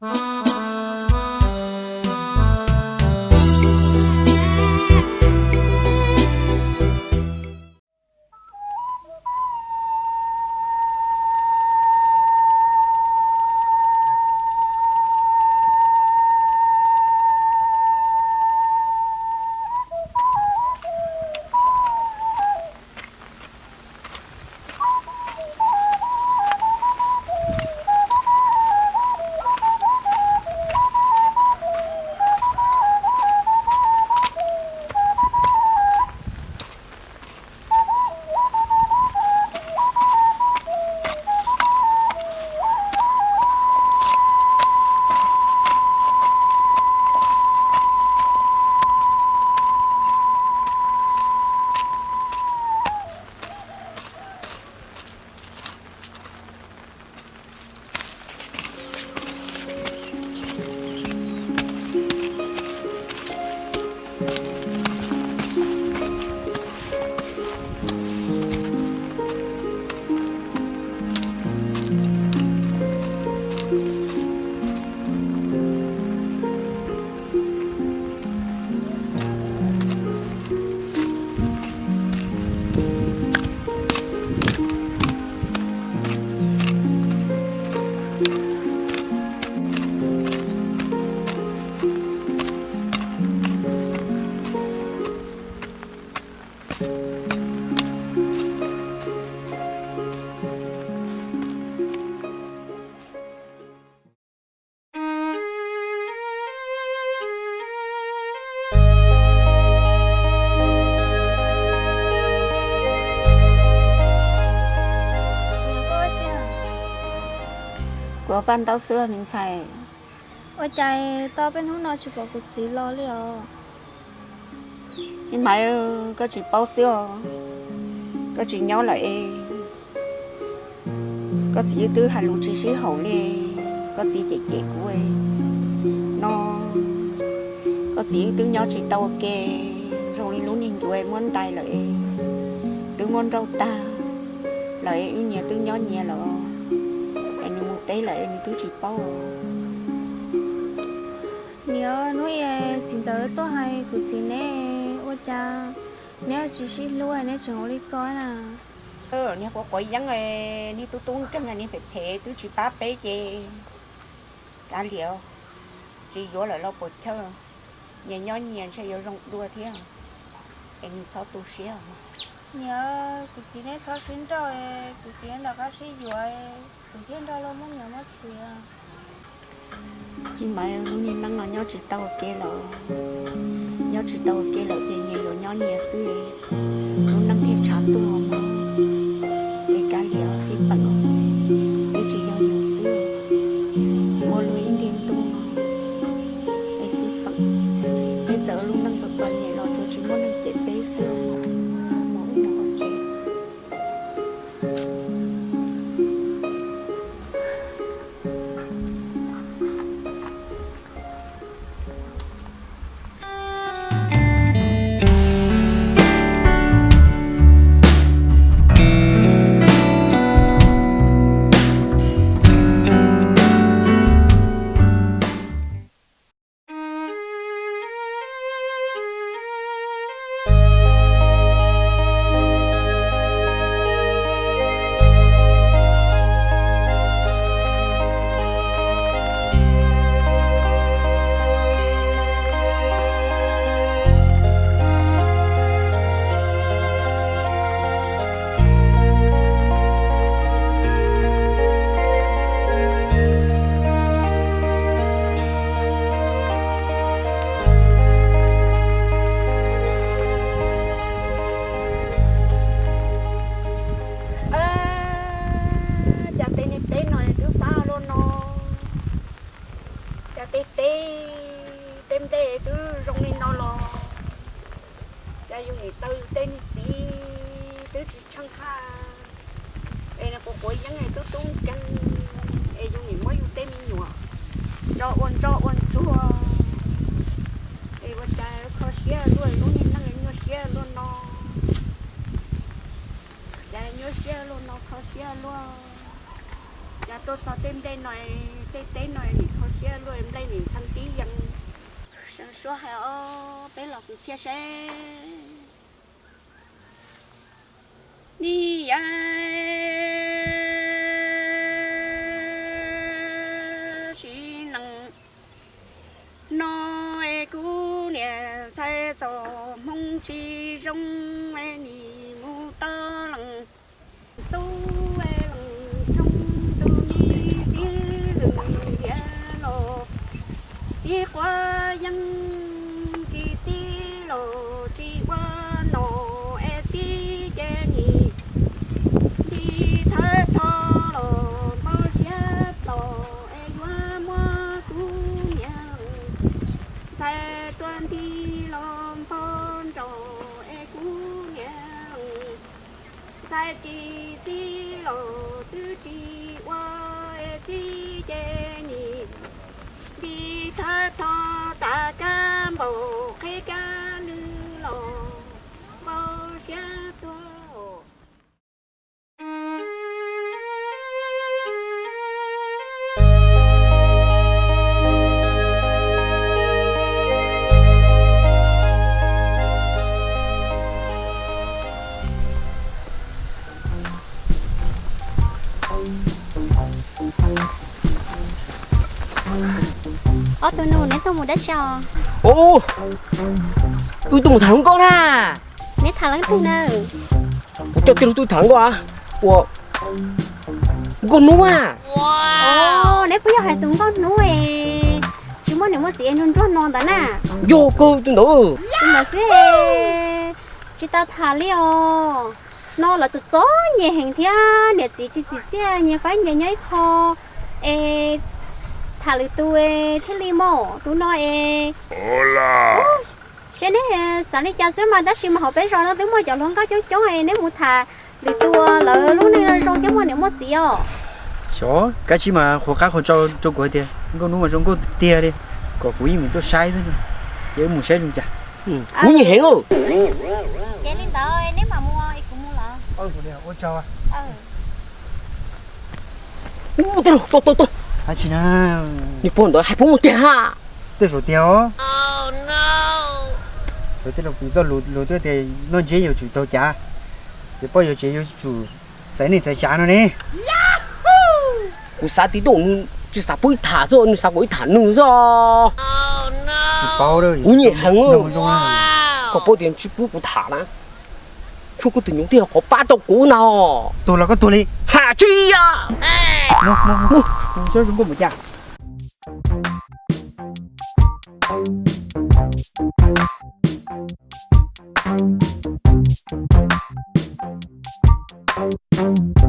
Kuv paj ntaub xwb me ntxhais. Ua cas tau peb hnub no tsis pom kuv txiv los li os? Me Maiv, koj tsis paub xwb os. Koj tsis nyob lawm es koj txiv wb twb hais lus tsis sib haum li. Koj txiv cem cem kuv no, koj txiv wb twb nyob tsis tau ua ke, zoo li lub niag ncuav muab ntais lawm es twb muab nrauj tag lawm es wb nyias twb nyob nyias lawm. Es nws mus teb lawm es nws twb tsis paub. Niam, hnub ib txiv ntxawm tuaj hais kuv txiv neb, ua cas neb tsis sib hlub neb tseem ua li ko na? Niag quav quav yeeb, niag tub tub nkeeg, niag phem phem twb tsis pab peb ces kav liam, tsis yuav lawm los puas chawj. Nyias nyob nyias ntshe yuav zoo dua thiab, es nws txhob tu siab. Niam, kuv txiv neb txhob sib nrauj, kuv txiv neb nram qab sib yuav, kuv thiaj nrog luag muaj niam muaj txiv. Mas lub niag neej no nyob tsis tau ua ke lawm, nyob tsis tau ua ke lawm ces nyias yuav nyob nyias xwb, lub neej thiaj tshav tuag mog. Es kav liam xij peem, twb tsis yog yus xwb, muaj luag ib ntiag ntuj no es xij peem, peb txawm ua lub neej txom txom nyem los tsuas tsis muaj neeg cem peb xwb, mus ib mus hauv tsev. Cas tej niag teb no twb pab luaj no, cas tej teb, tej nplej twb zoo li no los, cas yus nim tau yus tej niag txiv twb tsis tsheej haj, es nws quav quav yeeb es tub tub nkeeg, es yus nim muab yus tej me nyuam tso ua ntsoj ua ntsuag, es ua cas kho siab luaj, lub niag neej nyuaj siab luaj no. Cas nyuaj siab luaj no, kho siab luaj. Cas tuaj txog tej nplej no, tej teb no nim kho siab Suav hais ob peb los kwv txhiaj seb. Ni yam sim neej no es kuv niam ntxhais txoj hmoo tsis zoo es nim mus tau leej tub es leej thooj tus me txiv lwm tiam los txiv quav yeeb tsis txib los tsis ua nom es txiv ces nim nti thawj tho los npau siab plos es yuav muab kuv niam ntxhais tua nti los npau nrog es kuv niam ntxhais tsis txib los twb tsis ua es txiv ces nim nti thawj tho tas kab npaum qhib kab lwm los npau siab tuag. Ob tug nus, neb tuaj mus dab tsi os? Wb tuaj mus tham hluas nkauj na. Neb tham leej twg na? Kuv coj tij laug tuaj tham hluas nkauj. Ua, nkauj hnub a. Neb puas yog hais tus nkauj hnub es tsis muaj niam muaj txiv es nruag nruag no ntawd na? Yog kawg, tus ntawd. Tus ntawd xwb. Tsis tau tham li os. No lawv txom txom nyem heev thiab niam txiv tsis txim txiaj, nyias faib nyias nyob ib qho es tham lwm tus thiaj li mus. Tus no es seb neb xav li cas xwb mas, tab sis mas hauv peb zos no twb muaj cov hluas nkauj coob coob es neb mus tham lwm tus lawv lub neej zoo thiab muaj niam muaj txiv os. Xyov, kav tsij mas qhuas qab qhuas tsau rau kuv hais tias nkauj hnub mas zoo nkauj tiag tiag li, kom kuv yeej mus tuaj saib xwb, ces wb mus saib zoo cas. Kuv nyiam heev. Ces li ntawd neb mam mus es kuv mus lawm. Ua tsaug. Ub, tij laug, tuaj tuaj tuaj. Hais tsis na. Nws puag ntawd hais puag mus tiag ha. Tej zaum tiag os. Tej laus kuv txoj lus luag twb tias noj nceb yuav tsum taug cav, ces poj yuav tsev yuav tsum xaiv neej xaiv tsav no ne. Kuv xav tib tug nws tsis xav pub ib tham xwb, nws xav kom ib tham nws xwb. Kuv nyiam heev. Koj paub tias nws tsis pub kuv tham na. Tshuav koj tus nyuj twb yog qhov pab tau kuv no. Tuag los koj tuag li. Ham tsis yog. Mus, mus, mus, mus, mus, mus, mus, mus, mus, mus, mus, mus, mus,